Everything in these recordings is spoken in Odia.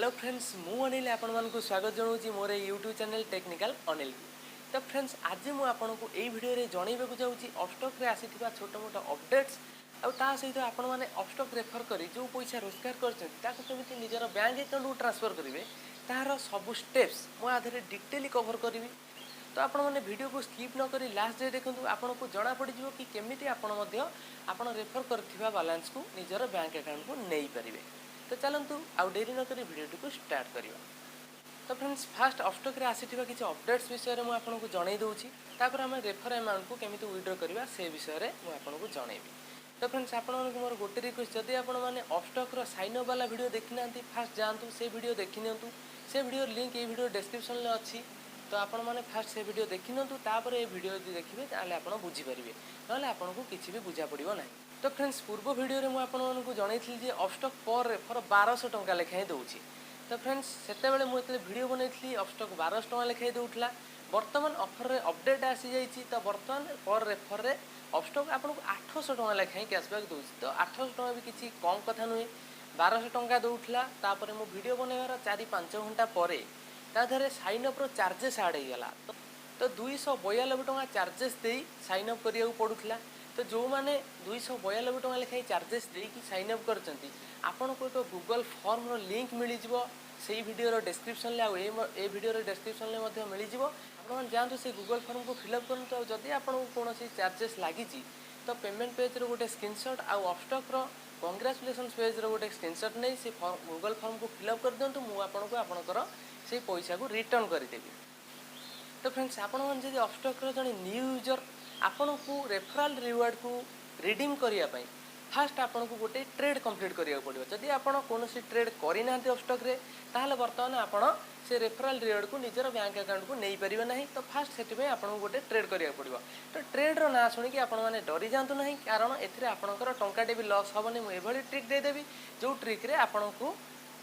ହ୍ୟାଲୋ ଫ୍ରେଣ୍ଡସ୍, ମୁଁ ଅନିଲ ଆପଣମାନଙ୍କୁ ସ୍ୱାଗତ ଜଣାଉଛି ମୋର ଏଇ ୟୁଟ୍ୟୁବ୍ ଚ୍ୟାନେଲ୍ ଟେକ୍ନିକାଲ ଅନିଲକୁ। ତ ଫ୍ରେଣ୍ଡସ୍, ଆଜି ମୁଁ ଆପଣଙ୍କୁ ଏଇ ଭିଡ଼ିଓରେ ଜଣାଇବାକୁ ଯାଉଛି ଅପଷ୍ଟକ୍ରେ ଆସିଥିବା ଛୋଟ ମୋଟ ଅପଡେଟ୍ସ ଆଉ ତା ସହିତ ଆପଣମାନେ ଅପଷ୍ଟକ୍ ରେଫର୍ କରି ଯେଉଁ ପଇସା ରୋଜଗାର କରିଛନ୍ତି, ତାକୁ କେମିତି ନିଜର ବ୍ୟାଙ୍କ ଆକାଉଣ୍ଟକୁ ଟ୍ରାନ୍ସଫର୍ କରିବେ, ତାହାର ସବୁ ଷ୍ଟେପ୍ସ ମୁଁ ଆ ଦେହରେ ଡିଟେଲି କଭର୍ କରିବି। ତ ଆପଣମାନେ ଭିଡ଼ିଓକୁ ସ୍କିପ୍ ନ କରି ଲାଷ୍ଟ ଯାଏ ଦେଖନ୍ତୁ। ଆପଣଙ୍କୁ ଜଣାପଡ଼ିଯିବ କି କେମିତି ଆପଣ ମଧ୍ୟ ଆପଣ ରେଫର୍ କରିଥିବା ବାଲାନ୍ସକୁ ନିଜର ବ୍ୟାଙ୍କ ଆକାଉଣ୍ଟକୁ ନେଇପାରିବେ। ତ ଚାଲନ୍ତୁ, ଆଉ ଡେରି ନକରି ଭିଡ଼ିଓଟିକୁ ଷ୍ଟାର୍ଟ କରିବା। ତ ଫ୍ରେଣ୍ଡସ୍, ଫାଷ୍ଟ ଅପଷ୍ଟକ୍ରେ ଆସିଥିବା କିଛି ଅପଡେଟ୍ସ ବିଷୟରେ ମୁଁ ଆପଣଙ୍କୁ ଜଣାଇ ଦେଉଛି। ତାପରେ ଆମେ ରେଫର୍ ଆମାଉଣ୍ଟକୁ କେମିତି ୱିଡ୍ର କରିବା, ସେ ବିଷୟରେ ମୁଁ ଆପଣଙ୍କୁ ଜଣାଇବି। ତ ଫ୍ରେଣ୍ଡସ୍, ଆପଣମାନଙ୍କୁ ମୋର ଗୋଟେ ରିକ୍ୱେଷ୍ଟ, ଯଦି ଆପଣମାନେ ଅପଷ୍ଟକ୍ର ସାଇନ୍ ଅପ୍ ବାଲା ଭିଡ଼ିଓ ଦେଖିନାହାନ୍ତି, ଫାଷ୍ଟ ଯାଆନ୍ତୁ, ସେ ଭିଡ଼ିଓ ଦେଖିନିଅନ୍ତୁ। ସେ ଭିଡ଼ିଓର ଲିଙ୍କ୍ ଏଇ ଭିଡ଼ିଓ ଡେସ୍କ୍ରିପସନ୍ରେ ଅଛି। ତ ଆପଣମାନେ ଫାଷ୍ଟ ସେ ଭିଡ଼ିଓ ଦେଖିନିଅନ୍ତୁ, ତାପରେ ଏ ଭିଡ଼ିଓ ଯଦି ଦେଖିବେ, ତାହେଲେ ଆପଣ ବୁଝିପାରିବେ। ନହେଲେ ଆପଣଙ୍କୁ କିଛି ବି ବୁଝା ପଡ଼ିବ ନାହିଁ। ତ ଫ୍ରେଣ୍ଡସ୍, ପୂର୍ବ ଭିଡ଼ିଓରେ ମୁଁ ଆପଣମାନଙ୍କୁ ଜଣାଇଥିଲି ଯେ ଅପଷ୍ଟକ୍ ପର୍ ରେଫର୍ 1200 ଟଙ୍କା ଲେଖାଏଁ ଦେଉଛି। ତ ଫ୍ରେଣ୍ଡସ୍, ସେତେବେଳେ ମୁଁ ଯେତେବେଳେ ଭିଡ଼ିଓ ବନେଇଥିଲି, ଅପଷ୍ଟକ୍ 1200 ଟଙ୍କା ଲେଖାଏଁ ଦେଉଥିଲା। ବର୍ତ୍ତମାନ ଅଫରରେ ଅପଡେଟ୍ ଆସିଯାଇଛି। ତ ବର୍ତ୍ତମାନ ପର୍ ରେଫରରେ ଅପଷ୍ଟକ୍ ଆପଣଙ୍କୁ 800 ଟଙ୍କା ଲେଖାଏଁ କ୍ୟାସବ୍ୟାକ୍ ଦେଉଛି। ତ 800 ଟଙ୍କା ବି କିଛି କମ୍ କଥା ନୁହେଁ। 1200 ଟଙ୍କା ଦେଉଥିଲା, ତାପରେ ମୁଁ ଭିଡ଼ିଓ ବନେଇବାର 4-5 ଘଣ୍ଟା ପରେ ତା ଦେହରେ ସାଇନ୍ ଅପ୍ର ଚାର୍ଜେସ୍ ଆଡ଼୍ ହେଇଗଲା। ତ 292 ଟଙ୍କା ଚାର୍ଜେସ୍ ଦେଇ ସାଇନ୍ ଅପ୍ କରିବାକୁ ପଡ଼ୁଥିଲା। ତ ଯେଉଁମାନେ 292 ଟଙ୍କା ଲେଖାଏଁ ଚାର୍ଜେସ୍ ଦେଇକି ସାଇନ୍ ଅପ୍ କରିଛନ୍ତି, ଆପଣଙ୍କୁ ଏକ ଗୁଗଲ୍ ଫର୍ମର ଲିଙ୍କ୍ ମିଳିଯିବ ସେଇ ଭିଡ଼ିଓର ଡେସ୍କ୍ରିପସନ୍ରେ ଆଉ ଏ ଭିଡ଼ିଓର ଡେସ୍କ୍ରିପସନ୍ରେ ମଧ୍ୟ ମିଳିଯିବ। ଆପଣମାନେ ଯାଆନ୍ତୁ, ସେଇ ଗୁଗଲ୍ ଫର୍ମକୁ ଫିଲ୍ଅପ୍ କରନ୍ତୁ। ଆଉ ଯଦି ଆପଣଙ୍କୁ କୌଣସି ଚାର୍ଜେସ୍ ଲାଗିଛି, ତ ପେମେଣ୍ଟ ପେଜ୍ର ଗୋଟେ ସ୍କ୍ରିନସଟ୍ ଆଉ ଅପଷ୍ଟକ୍ର କଂଗ୍ରାଚୁଲେସନ୍ସ ପେଜ୍ର ଗୋଟେ ସ୍କ୍ରିନସଟ୍ ନେଇ ସେ ଗୁଗଲ୍ ଫର୍ମକୁ ଫିଲ୍ଅପ୍ କରିଦିଅନ୍ତୁ। ମୁଁ ଆପଣଙ୍କୁ ଆପଣଙ୍କର ସେଇ ପଇସାକୁ ରିଟର୍ନ କରିଦେବି। ତ ଫ୍ରେଣ୍ଡସ୍, ଆପଣମାନେ ଯଦି ଅପଷ୍ଟକ୍ର ଜଣେ ନ୍ୟୁ ୟୁଜର୍, ଆପଣଙ୍କୁ ରେଫରାଲ୍ ରିୱାର୍ଡ଼କୁ ରିଡ଼ିମ୍ କରିବା ପାଇଁ ଫାଷ୍ଟ ଆପଣଙ୍କୁ ଗୋଟେ ଟ୍ରେଡ୍ କମ୍ପ୍ଲିଟ୍ କରିବାକୁ ପଡ଼ିବ। ଯଦି ଆପଣ କୌଣସି ଟ୍ରେଡ୍ କରିନାହାନ୍ତି ଅପଷ୍ଟକ୍ରେ, ତାହେଲେ ବର୍ତ୍ତମାନ ଆପଣ ସେ ରେଫରାଲ୍ ରିୱାର୍ଡ଼କୁ ନିଜର ବ୍ୟାଙ୍କ ଆକାଉଣ୍ଟକୁ ନେଇପାରିବେ ନାହିଁ। ତ ଫାଷ୍ଟ ସେଥିପାଇଁ ଆପଣଙ୍କୁ ଗୋଟେ ଟ୍ରେଡ୍ କରିବାକୁ ପଡ଼ିବ। ତ ଟ୍ରେଡ୍ର ନାଁ ଶୁଣିକି ଆପଣମାନେ ଡରିଯାଆନ୍ତୁ ନାହିଁ, କାରଣ ଏଥିରେ ଆପଣଙ୍କର ଟଙ୍କାଟେ ବି ଲସ୍ ହେବନି। ମୁଁ ଏଭଳି ଟ୍ରିକ୍ ଦେଇଦେବି, ଯେଉଁ ଟ୍ରିକ୍ରେ ଆପଣଙ୍କୁ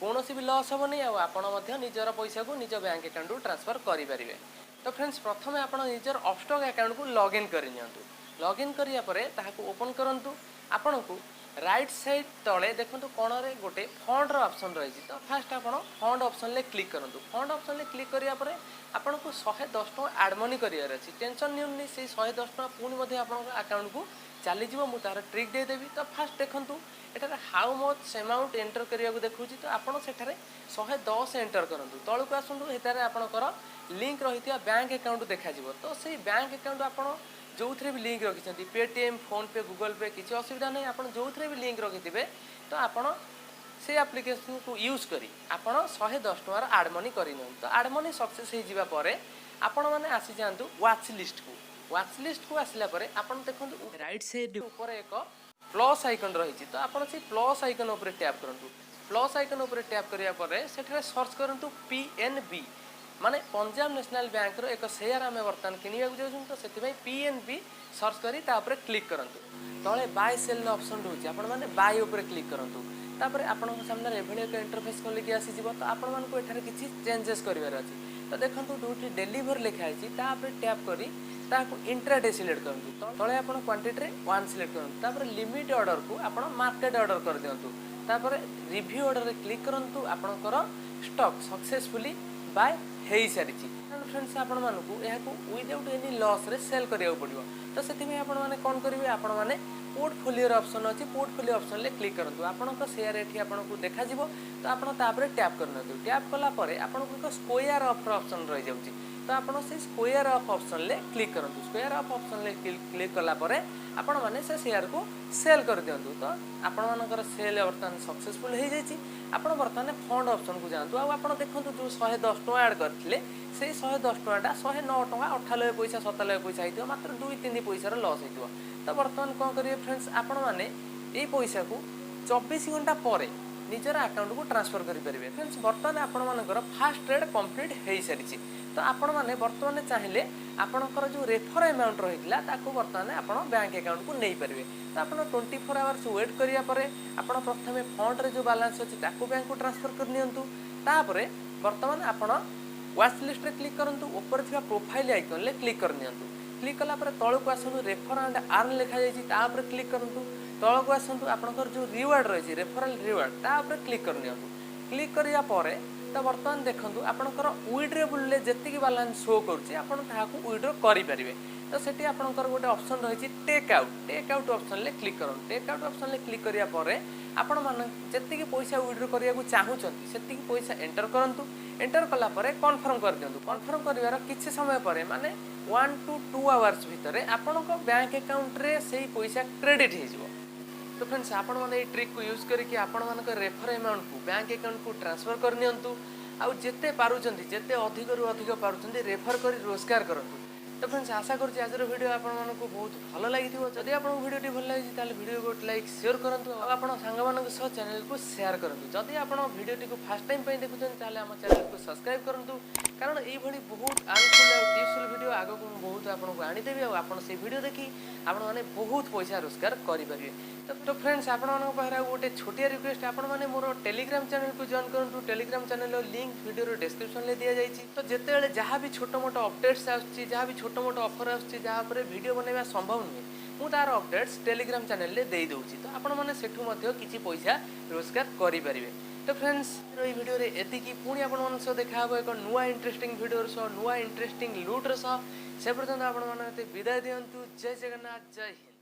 କୌଣସି ବି ଲସ୍ ହେବନି ଆଉ ଆପଣ ମଧ୍ୟ ନିଜର ପଇସାକୁ ନିଜ ବ୍ୟାଙ୍କ ଆକାଉଣ୍ଟକୁ ଟ୍ରାନ୍ସଫର୍ କରିପାରିବେ। ତ ଫ୍ରେଣ୍ଡସ୍, ପ୍ରଥମେ ଆପଣ ନିଜର ଅପଷ୍ଟକ୍ ଆକାଉଣ୍ଟକୁ ଲଗ୍ଇନ୍ କରିନିଅନ୍ତୁ। ଲଗ୍ଇନ୍ କରିବା ପରେ ତାହାକୁ ଓପନ୍ କରନ୍ତୁ। ଆପଣଙ୍କୁ ରାଇଟ୍ ସାଇଡ଼୍ ତଳେ ଦେଖନ୍ତୁ, କଣରେ ଗୋଟେ ଫଣ୍ଡର ଅପସନ୍ ରହିଛି। ତ ଫାଷ୍ଟ ଆପଣ ଫଣ୍ଡ ଅପସନ୍ରେ କ୍ଲିକ୍ କରନ୍ତୁ। ଫଣ୍ଡ ଅପସନ୍ରେ କ୍ଲିକ୍ କରିବା ପରେ ଆପଣଙ୍କୁ 110 ଟଙ୍କା ଆଡ଼୍ ମନି କରିବାର ଅଛି। ଟେନସନ୍ ନିଅନ୍ତୁନି, ସେଇ 110 ଟଙ୍କା ପୁଣି ମଧ୍ୟ ଆପଣଙ୍କ ଆକାଉଣ୍ଟକୁ ଚାଲିଯିବ। ମୁଁ ତାର ଟ୍ରିକ୍ ଦେଇଦେବି। ତ ଫାଷ୍ଟ ଦେଖନ୍ତୁ, ଏଠାରେ how much amount enter କରିବାକୁ ଦେଖାଉଛି। ତ ଆପଣ ସେଠାରେ 110 ଏଣ୍ଟର କରନ୍ତୁ। ତଳକୁ ଆସନ୍ତୁ, ସେଠାରେ ଆପଣଙ୍କର ଲିଙ୍କ୍ ରହିଥିବା ବ୍ୟାଙ୍କ ଆକାଉଣ୍ଟ ଦେଖାଯିବ। ତ ସେଇ ବ୍ୟାଙ୍କ ଆକାଉଣ୍ଟ ଆପଣ ଯେଉଁଥିରେ ବି ଲିଙ୍କ୍ ରଖିଛନ୍ତି, ପେଟିଏମ୍, ଫୋନ୍ପେ, ଗୁଗଲ୍ ପେ, କିଛି ଅସୁବିଧା ନାହିଁ। ଆପଣ ଯେଉଁଥିରେ ବି ଲିଙ୍କ୍ ରଖିଥିବେ, ତ ଆପଣ ସେଇ ଆପ୍ଲିକେସନକୁ ୟୁଜ୍ କରି ଆପଣ 110 ଟଙ୍କାର ଆଡ଼୍ ମନି କରିନିଅନ୍ତୁ। ତ ଆଡ଼୍ ମନି ସକ୍ସେସ୍ ହେଇଯିବା ପରେ ଆପଣମାନେ ଆସିଯାଆନ୍ତୁ ୱାଚ୍ ଲିଷ୍ଟକୁ। ୱାଚ୍ ଲିଷ୍ଟକୁ ଆସିଲା ପରେ ଆପଣ ଦେଖନ୍ତୁ, ରାଇଟ୍ ସାଇଡ଼୍ ଉପରେ ଏକ ପ୍ଲସ୍ ଆଇକନ୍ ରହିଛି। ତ ଆପଣ ସେଇ ପ୍ଲସ୍ ଆଇକନ୍ ଉପରେ ଟ୍ୟାପ୍ କରନ୍ତୁ। ପ୍ଲସ୍ ଆଇକନ୍ ଉପରେ ଟ୍ୟାପ୍ କରିବା ପରେ ସେଠାରେ ସର୍ଚ୍ଚ କରନ୍ତୁ ପିଏନ୍ବି, ମାନେ ପଞ୍ଜାବ ନ୍ୟାସନାଲ୍ ବ୍ୟାଙ୍କର ଏକ ସେୟାର ଆମେ ବର୍ତ୍ତମାନ କିଣିବାକୁ ଯାଉଛନ୍ତି। ତ ସେଥିପାଇଁ ପିଏନ୍ବି ସର୍ଚ୍ଚ କରି ତା ଉପରେ କ୍ଲିକ୍ କରନ୍ତୁ। ତଳେ ବାଇ ସେଲ୍ର ଅପସନ୍ ରହୁଛି, ଆପଣମାନେ ବାଇ ଉପରେ କ୍ଲିକ୍ କରନ୍ତୁ। ତାପରେ ଆପଣଙ୍କ ସାମ୍ନାରେ ଏଭଳି ଏକ ଇଣ୍ଟରଫେସ୍ ଖୋଲିକି ଆସିଯିବ। ତ ଆପଣମାନଙ୍କୁ ଏଠାରେ କିଛି ଚେଞ୍ଜେସ୍ କରିବାର ଅଛି। ତ ଦେଖନ୍ତୁ, ଯେଉଁଠି ଡେଲିଭର ଲେଖା ହେଇଛି, ତା ଉପରେ ଟ୍ୟାପ୍ କରି ତାହାକୁ ଇଣ୍ଟ୍ରାଡେ ସିଲେକ୍ଟ କରନ୍ତୁ। ତଳେ ଆପଣ କ୍ୱାଣ୍ଟିଟିରେ 1 ସିଲେକ୍ଟ କରନ୍ତୁ। ତାପରେ ଲିମିଟ୍ ଅର୍ଡ଼ରକୁ ଆପଣ ମାର୍କେଟ ଅର୍ଡ଼ର କରିଦିଅନ୍ତୁ। ତାପରେ ରିଭ୍ୟୁ ଅର୍ଡ଼ରରେ କ୍ଲିକ୍ କରନ୍ତୁ। ଆପଣଙ୍କର ଷ୍ଟକ୍ ସକ୍ସେସଫୁଲି ବାଏ ହେଇସାରିଛି। ଫ୍ରେଣ୍ଡସ୍, ଆପଣମାନଙ୍କୁ ଏହାକୁ ୱିଦାଉଟ୍ ଏନି ଲସ୍ରେ ସେଲ୍ କରିବାକୁ ପଡ଼ିବ। ତ ସେଥିପାଇଁ ଆପଣମାନେ କ'ଣ କରିବେ? ଆପଣମାନେ ପୋର୍ଟଫୋଲିଓର ଅପସନ୍ ଅଛି, ପୋର୍ଟଫୋଲିଓ ଅପସନ୍ରେ କ୍ଲିକ୍ କରନ୍ତୁ। ଆପଣଙ୍କ ସେୟାର ଏଠି ଆପଣଙ୍କୁ ଦେଖାଯିବ। ତ ଆପଣ ତାପରେ ଟ୍ୟାପ୍ କରିନିଅନ୍ତୁ। ଟ୍ୟାପ୍ କଲା ପରେ ଆପଣଙ୍କୁ ଏକ ସ୍କୋୟାର ଅଫ୍ର ଅପସନ୍ ରହିଯାଉଛି। ତ ଆପଣ ସେଇ ସ୍କୋୟାର ଅଫ୍ ଅପସନ୍ରେ କ୍ଲିକ୍ କରନ୍ତୁ। ସ୍କୋୟାର ଅଫ୍ ଅପସନ୍ରେ କ୍ଲିକ୍ କଲା ପରେ ଆପଣମାନେ ସେ ସେୟାରକୁ ସେଲ୍ କରିଦିଅନ୍ତୁ। ତ ଆପଣମାନଙ୍କର ସେଲ୍ ବର୍ତ୍ତମାନ ସକ୍ସେସଫୁଲ୍ ହେଇଯାଇଛି। ଆପଣ ବର୍ତ୍ତମାନ ଫଣ୍ଡ ଅପସନ୍କୁ ଯାଆନ୍ତୁ ଆଉ ଆପଣ ଦେଖନ୍ତୁ, ଯେଉଁ 110 ଟଙ୍କା ଆଡ଼୍ କରିଥିଲେ, ସେଇ 110 ଟଙ୍କାଟା 109 ଟଙ୍କା 98 ପଇସା, 97 ପଇସା ହେଇଥିବ। ମାତ୍ର 2-3 ପଇସାର ଲସ୍ ହେଇଥିବ। ତ ବର୍ତ୍ତମାନ କ'ଣ କରିବେ ଫ୍ରେଣ୍ଡସ୍? ଆପଣମାନେ ଏଇ ପଇସାକୁ 24 ଘଣ୍ଟା ପରେ ନିଜର ଆକାଉଣ୍ଟକୁ ଟ୍ରାନ୍ସଫର୍ କରିପାରିବେ। ଫ୍ରେଣ୍ଡସ୍, ବର୍ତ୍ତମାନ ଆପଣମାନଙ୍କର ଫାଷ୍ଟ ଟ୍ରେଡ୍ କମ୍ପ୍ଲିଟ୍ ହେଇସାରିଛି। ତ ଆପଣମାନେ ବର୍ତ୍ତମାନ ଚାହିଁଲେ ଆପଣଙ୍କର ଯେଉଁ ରେଫର ଆମାଉଣ୍ଟ ରହିଥିଲା, ତାକୁ ବର୍ତ୍ତମାନ ଆପଣ ବ୍ୟାଙ୍କ ଆକାଉଣ୍ଟକୁ ନେଇପାରିବେ। ତ ଆପଣ 24 ଆୱାର୍ସ ୱେଟ୍ କରିବା ପରେ ଆପଣ ପ୍ରଥମେ ଫଣ୍ଡରେ ଯେଉଁ ବାଲାନ୍ସ ଅଛି, ତାକୁ ବ୍ୟାଙ୍କକୁ ଟ୍ରାନ୍ସଫର୍ କରିନିଅନ୍ତୁ। ତାପରେ ବର୍ତ୍ତମାନ ଆପଣ ୱାଚ୍ ଲିଷ୍ଟରେ କ୍ଲିକ୍ କରନ୍ତୁ। ଉପରେ ଥିବା ପ୍ରୋଫାଇଲ୍ ଆଇକନ୍ରେ କ୍ଲିକ୍ କରିନିଅନ୍ତୁ। କ୍ଲିକ୍ କଲା ପରେ ତଳକୁ ଆସନ୍ତୁ, ରେଫର ଆଣ୍ଡ ଆର୍ନ ଲେଖାଯାଇଛି, ତା ଉପରେ କ୍ଲିକ୍ କରନ୍ତୁ। ତଳକୁ ଆସନ୍ତୁ, ଆପଣଙ୍କର ଯେଉଁ ରିୱାର୍ଡ଼ ରହିଛି, ରେଫରାଲ୍ ରିୱାର୍ଡ଼, ତା ଉପରେ କ୍ଲିକ୍ କରିନିଅନ୍ତୁ। କ୍ଲିକ୍ କରିବା ପରେ ତ ବର୍ତ୍ତମାନ ଦେଖନ୍ତୁ, ଆପଣଙ୍କର ୱିଡ୍ରେବୁଲ୍ରେ ଯେତିକି ବାଲାନ୍ସ ଶୋ କରୁଛି, ଆପଣ ତାହାକୁ ୱିଡ୍ରୋ କରିପାରିବେ। ତ ସେଠି ଆପଣଙ୍କର ଗୋଟେ ଅପସନ୍ ରହିଛି ଟେକ୍ ଆଉଟ୍। ଟେକ୍ ଆଉଟ୍ ଅପସନ୍ରେ କ୍ଲିକ୍ କରନ୍ତୁ। ଟେକ୍ ଆଉଟ୍ ଅପସନ୍ରେ କ୍ଲିକ୍ କରିବା ପରେ ଆପଣମାନେ ଯେତିକି ପଇସା ୱିଡ୍ରୋ କରିବାକୁ ଚାହୁଁଛନ୍ତି, ସେତିକି ପଇସା ଏଣ୍ଟର କରନ୍ତୁ। ଏଣ୍ଟର କଲା ପରେ କନଫର୍ମ କରିଦିଅନ୍ତୁ। କନଫର୍ମ କରିବାର କିଛି ସମୟ ପରେ, ମାନେ 1 ଟୁ 2 ଆୱାର୍ସ ଭିତରେ ଆପଣଙ୍କ ବ୍ୟାଙ୍କ ଆକାଉଣ୍ଟରେ ସେଇ ପଇସା କ୍ରେଡ଼ିଟ୍ ହେଇଯିବ। ତ ଫ୍ରେଣ୍ଡସ୍, ଆପଣମାନେ ଏଇ ଟ୍ରିକ୍କୁ ୟୁଜ୍ କରିକି ଆପଣମାନଙ୍କ ରେଫର ଆମାଉଣ୍ଟକୁ ବ୍ୟାଙ୍କ ଆକାଉଣ୍ଟକୁ ଟ୍ରାନ୍ସଫର କରିନିଅନ୍ତୁ ଆଉ ଯେତେ ପାରୁଛନ୍ତି, ଯେତେ ଅଧିକରୁ ଅଧିକ ପାରୁଛନ୍ତି, ରେଫର କରି ରୋଜଗାର କରନ୍ତୁ। ତ ଫ୍ରେଣ୍ଡସ୍, ଆଶା କରୁଛି ଆଜିର ଭିଡ଼ିଓ ଆପଣମାନଙ୍କୁ ବହୁତ ଭଲ ଲାଗିଥିବ। ଯଦି ଆପଣଙ୍କୁ ଭିଡ଼ିଓଟି ଭଲ ଲାଗିଛି, ତାହେଲେ ଭିଡ଼ିଓ ଗୋଟେ ଲାଇକ୍, ସେୟାର କରନ୍ତୁ ଆଉ ଆପଣ ସାଙ୍ଗମାନଙ୍କ ସହ ଚ୍ୟାନେଲକୁ ସେୟାର କରନ୍ତୁ। ଯଦି ଆପଣ ଭିଡ଼ିଓଟିକୁ ଫାର୍ଷ୍ଟ ଟାଇମ୍ ପାଇଁ ଦେଖୁଛନ୍ତି, ତାହେଲେ ଆମ ଚ୍ୟାନେଲକୁ ସବସ୍କ୍ରାଇବ୍ କରନ୍ତୁ, କାରଣ ଏଇଭଳି ବହୁତ ଆର୍ନଫୁଲ୍ ଆଉ ଟିପ୍ସଫୁଲ୍ ଭିଡ଼ିଓ ଆଗକୁ ମୁଁ ବହୁତ ଆପଣଙ୍କୁ ଆଣିଦେବି ଆଉ ଆପଣ ସେଇ ଭିଡ଼ିଓ ଦେଖି ଆପଣମାନେ ବହୁତ ପଇସା ରୋଜଗାର କରିପାରିବେ। ତ ଫ୍ରେଣ୍ଡସ୍, ଆପଣମାନଙ୍କ ପାଖରେ ଆଉ ଗୋଟେ ଛୋଟିଆ ରିକ୍ୱେଷ୍ଟ। ଆପଣମାନେ ମୋର ଟେଲିଗ୍ରାମ ଚ୍ୟାନେଲକୁ ଜଏନ୍ କରନ୍ତୁ। ଟେଲିଗ୍ରାମ ଚ୍ୟାନେଲର ଲିଙ୍କ୍ ଭିଡ଼ିଓର ଡେସ୍କ୍ରିପସନରେ ଦିଆଯାଇଛି। ତ ଯେତେବେଳେ ଯାହା ବି ଛୋଟ ମୋଟ ଅପଡେଟ୍ସ ଆସୁଛି, ଯାହା ବି ଛୋଟ ମୋଟ ଅଫର୍ ଆସୁଛି, ଯାହା ଉପରେ ଭିଡ଼ିଓ ବନାଇବା ସମ୍ଭବ ନୁହେଁ, ମୁଁ ତାର ଅପଡେଟ୍ସ ଟେଲିଗ୍ରାମ ଚ୍ୟାନେଲରେ ଦେଇଦେଉଛି। ତ ଆପଣମାନେ ସେଠୁ ମଧ୍ୟ କିଛି ପଇସା ରୋଜଗାର କରିପାରିବେ। ତ ଫ୍ରେଣ୍ଡସ୍, ଏଇ ଭିଡ଼ିଓରେ ଏତିକି। ପୁଣି ଆପଣମାନଙ୍କ ସହ ଦେଖା ହେବ ଏକ ନୂଆ ଇଣ୍ଟରେଷ୍ଟିଂ ଭିଡ଼ିଓର ସହ, ନୂଆ ଇଣ୍ଟରେଷ୍ଟିଂ ଲୁଟ୍ର ସହ। ସେ ପର୍ଯ୍ୟନ୍ତ ଆପଣମାନେ ମୋତେ ବିଦାୟ ଦିଅନ୍ତୁ। ଜୟ ଜଗନ୍ନାଥ, ଜୟ ହିନ୍ଦ।